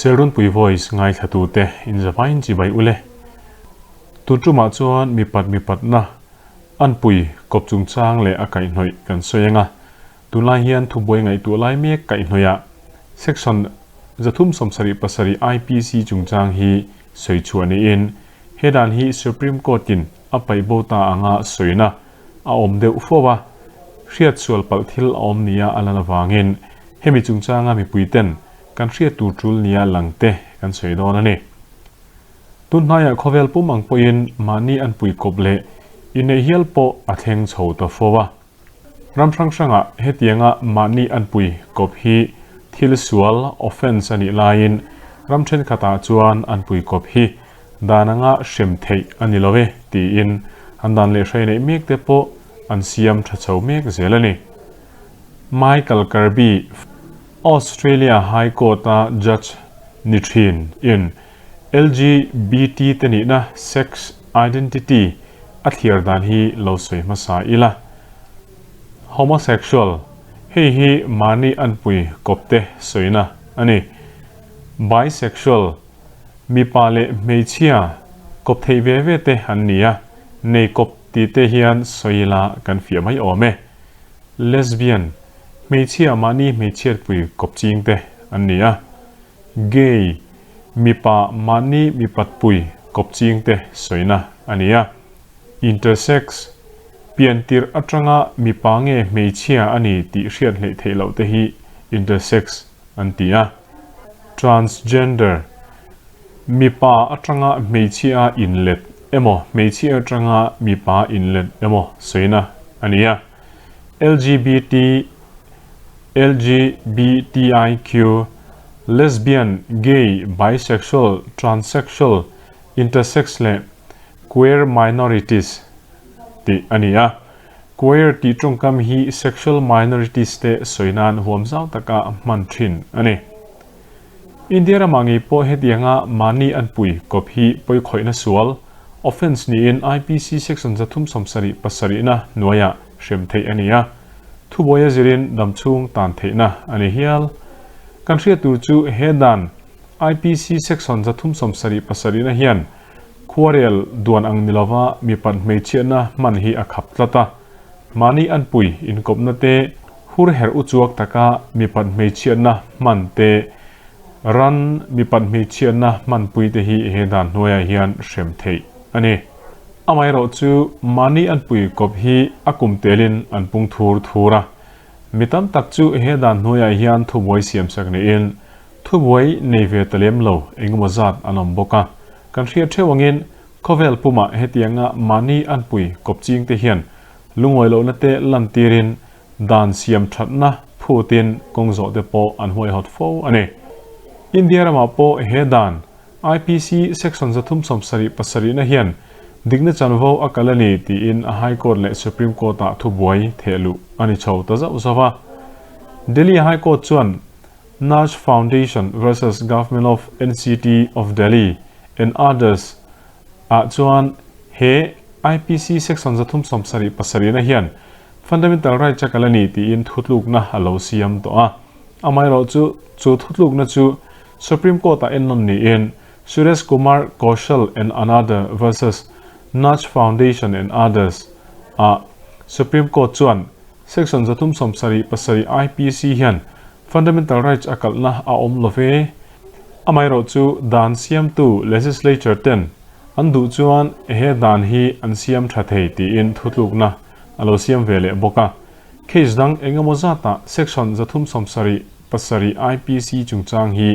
Selrunpui Voice ngaithlatute inzavain chibai ule. Tun tumah chuan mipat mipatna anpui kawp chungchang leh a kaihhnawih kan sawi anga, tunlai hian thubuai ngaihtuah lai mek kaihhnawihah Section 377 IPC chungchang hi sawi chhuah niin he dan hi Supreme Court-in a paih bo ta anga sawina a awm deuh fo a, hriat sual palh thil a awm nia a lan avangin hemi chungchanga mipuiten kan hriat tur tul nia langte kan sawi dawn a ni. Tun hnaiah khawvel pum ang pawhin mahni an pui kawp leh inneih hial pawh a thleng chho ta fo a. Ram hrang hrangah hetianga mahni an pui kawp hi thil sual, offence, a nih laiin ram thenkhatah chuan an pui kawp hi dan anga hrem theih a ni lo e tiin an dan leh hrai neih mek te pawh an siam tha chho mek zel a ni. Michael Kirby, Australia High Court-a judge ni thin in LGBT te nihna sex identity a thliar dan hi lo sawi hmasa ila. Homosexual, hei hi mahni anpui kawpte sawina a ni. Bisexual, mipa leh hmeichhia kawp theih ve ve te an ni a, nei kawp tih te hian sawi ila kan fiah mai awm e. Lesbian, hmeichhia mahni hmeichhiatpui kawp ching te an ni a. Gay, mipa mahni mipatpui kawp ching te sawina a ni a. Intersex, pian tirh atanga mipa nge hmeichhia a ni tih hriat hleih theih loh te hi intersex an ti a. Transgender, mipa atanga hmeichhia inlet emaw hmeichhia atanga mipa inlet emaw sawina a ni a. LGBT, LGBTIQ, Lesbian, Gay, Bisexual, Transsexual, Intersex leh Queer Minorities tih a ni a. Queer tih tawngkam hi sexual minorities te sawi nan huam zau taka hman thin a ni. India ramah ngei pawh hetianga mahni anpui kawp hi pawikhawihna sual, offence, niin IPC section 377 na hnuaiah hrem theih a ni a, thubuaia zirin damchhung tan theihna a ni hial. Kan hriat tur chu he dan IPC section 377 na hian khuarel duan ang ni lova mipat hmeichhiatna hman hi a khap tlat a, mahni anpui inkawpna te, hur herh uchuak taka mipat hmeichhiatna hman te, ran mipat hmeichhiatna hmanpui te hi he dan hnuaiah hian hrem theih a ni. Amaherawhchu mahni anpui kawp hi a kum telin an pung thur thur a, mi tam tak chu he dan hnuaiah hian thubuai siamsak niin thubuai nei ve ta lem lo engemaw zat an awm bawk a. Kan hriat theuh angin khawvel pumah hetianga mahni anpui kawp chingte hian lungawi lohna te lantirin dan siam thatna phutin kawng zawh te pawh an huaihawt fo a ni. India ramah pawh he dan IPC section 377 na hian dikna chanvo a kal a ni tiin a High Court leh Supreme Court-ah thubuai theh luh a ni chho ta zauh zauh a. Delhi High Court chuan Naj Foundation versus Government of NCT of Delhi and others ah chuan he IPC section 377 na hian Fundamental Rights a kal a ni tiin thutlukna a lo siam tawh a. Amaherawhchu chu thutlukna chu Supreme Court-ah ennawn niin Suresh Kumar Kaushal and Another versus Naj Foundation and Others ah Supreme Court chuan Section 377 IPC hian Fundamental Rights a kalhna a awm lo ve. Amaherawhchu dan siamtu Legislature ten an duh chuan he dan hi an siam tha thei tiin thutlukna a lo siam ve leh bawk a. Case dang engemaw zatah Section 377 IPC chungchang hi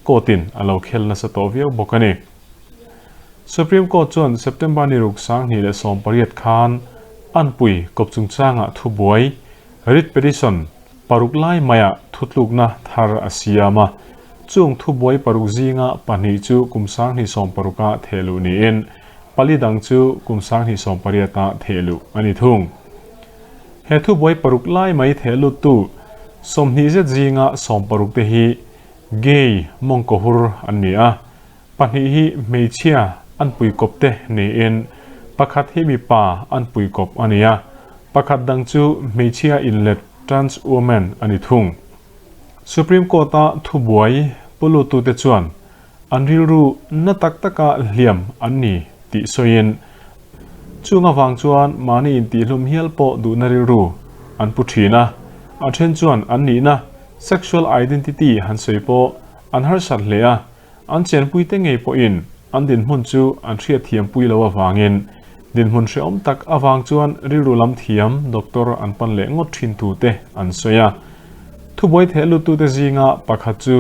court-in a lo khel nasa tawh viau bawk a ni. Supreme Court chuan September ni ruk 2018 khan anpui kawp chungchangah thubuai, writ petition, paruk lai maiah thutlukna thar a siam a. Chung thubuai paruk zinga pahnih chu kum 2016-a thehluh niin pali dang chu kum 2018-a thehluh a ni thung. He thubuai paruk lai mai thehluttu 20 zet zinga 60 te hi gay mawngkawhur an ni a, pahnih hi hmeichhia an puikawp te niin pakhat hi mipa an puikawp a ni a, pakhat dang chu hmeichhia inlet trans woman a ni thung. Supreme Court-a thubuai pu luttute chuan an rilru na tak taka hliam an ni tih sawiin, chung avang chuan mahni intihhlum hial pawh duhna rilru an pu thin a, a then chuan an nihna sexual identity han sawi pawh an harsat hle a, An chenpuite ngei pawhin an dinhmun chu an hriatthiampui lo avangin dinhmun hrehawm tak avang chuan rilru lam thiam doctor an pan leh ngawt thin tute an sawi a. Thubuai theh luttute zinga pakhat chu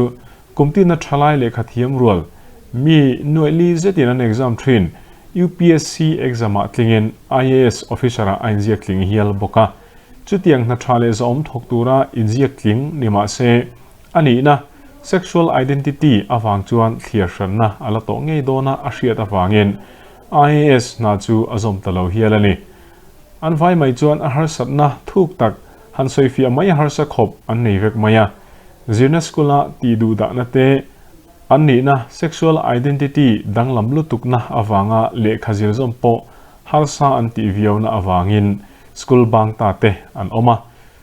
kumtina thalai lehkha thiam rual mi nuaih li zetin an exam thin UPSC exam ah tlingin IAS officer ah a inziak tling hial bawk a. Chutiang hna tha leh zahawm thawk tura inziak tling ni mah se A nihna, sexual identity, avang chuan thliar hranna a la tawh ngei dawna a hriat avangin IAS hna chu a zawm ta lo hial a ni. An vai mai chuan a harsatna thuk tak han sawifiah mai harsa khawp an nei vek mai a. Zirna school-a tih duh dahna te, an nihna, sexual identity, danglam lutukna avanga lehkha zir zawm pawh harsa an tih viauna avangin school bang ta te an awm a.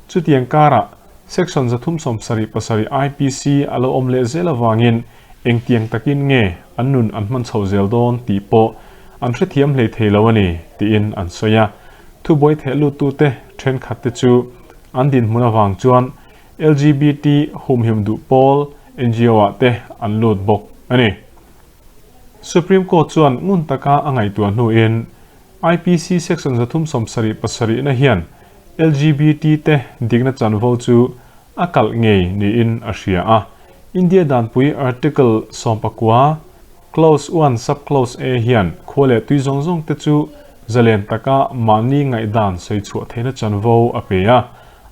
Chutiang karah Section 377 IPC a lo awm leh zel avangin engtiang takin nge an nun an hman chho zel dawn tih pawh an hrethiam hlei thei lo a ni, tiin an sawi a. Thubuai theh luttute thenkhatte chu an dinhmun avang chuan LGBT humhim duh pawl NGO-ah te an lut bawk a ni. Supreme Court chuan ngun taka a ngaihtuah hnuin IPC Section 377 na hian LGBT te dikna chanvo chu a kalh ngei niin a hria a. India danpui Article 19, Clause 1 Sub-Clause A hian khua leh tui zawng zawng te chu zalen taka mahni ngaihdan sawi chhuah theihna chanvo a pe a.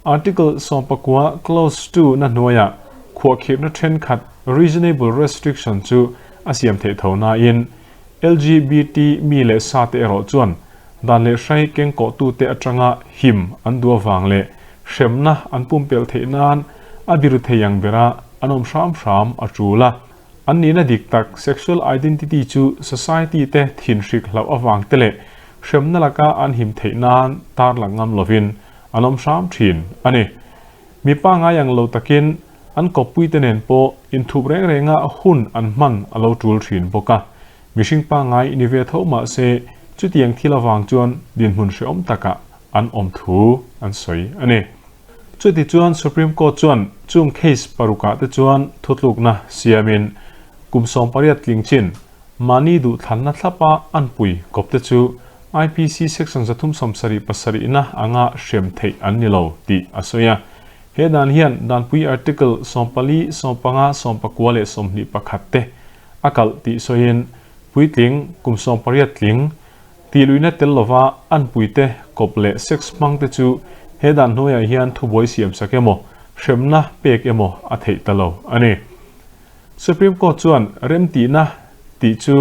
Article 19, Clause 2 na hnuaiah khuahkhirhna thenkhat reasonable restriction chu a siam theih tho nain LGBT mi leh sa te erawh chuan dan leh hrai kengkawhtute atanga him an duh avang leh hremna an pumpelh theih nan a biru thei ang bera an awm hram hram a tul a. An nihna dik tak sexual identity chu society te thinhrik hlauh avang te leh hremna laka an him theih nan tarlang ngam lovin an awm hram thin a ni. Mi pangngai ang lo takin An kawppuite nen pawh inthup reng renga hun an hman a lo tul thin bawk a, mihring pangngai ni ve tho mah se chutiang thil avang chuan dinhmun hrehawm takah an awm thu an sawi a ni. Chuti chuan Supreme Court chuan chung case parukah te chuan thutlukna siamin kum 18 tling chin mahni duhthlanna thlapa anpui kawpte chu IPC Section 377 na anga hrem theih an ni lo tih a sawi a. He dan hian Danpui Article 14, 15, 19 leh 21 te a kalh tih sawiin puitling kum 18 tling tihluihna tel lova anpuite kawp leh sex hmang te chu he dan hnuaiah hian thubuai siamsak emaw hremna pek emaw a theih ta lo a ni. Supreme Court chuan remtihna tih chu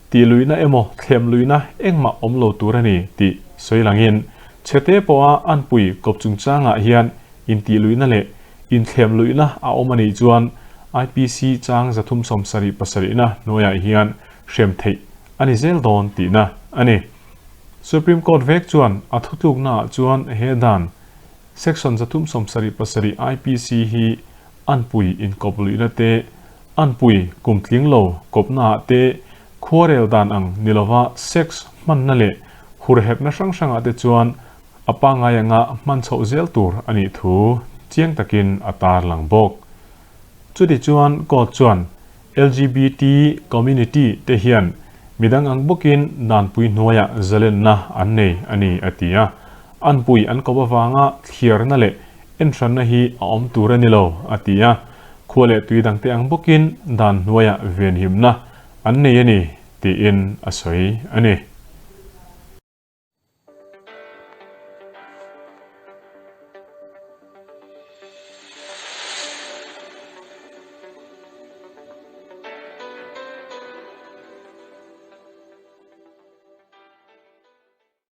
tihluihna emaw thlemluihna engmah awm lo tur a ni tih sawi langin chhete pawha anpui kawp chungchangah hian intihluihna leh inthlemluihna a awm a nih chuan IPC chang 377 na hnuaiah hian hrem theih a ni zel dawn tihna a ni. Supreme Court vek chuan a thutluknaah chuan he dan Section 377 IPC hi anpui inkawp luihna te, anpui kumtling lo kawpnaah te, khuarel dan ang ni lova sex hmanna leh hurherhna hrang hrangah te chuan a pangngai anga hman chhoh zel tur a nih thu chiang takin a tarlang bawk. Chuti chuan court chuan LGBT community te hian midang ang bawkin danpui hnuaiah zalenna an nei a ni a ti a. Anpui an kawp avanga thliarna leh enhranna hi a awm tur a ni lo a ti a. Khua leh tui dangte ang bawkin dan hnuaiah venhimna an nei a ni tiin a sawi a ni.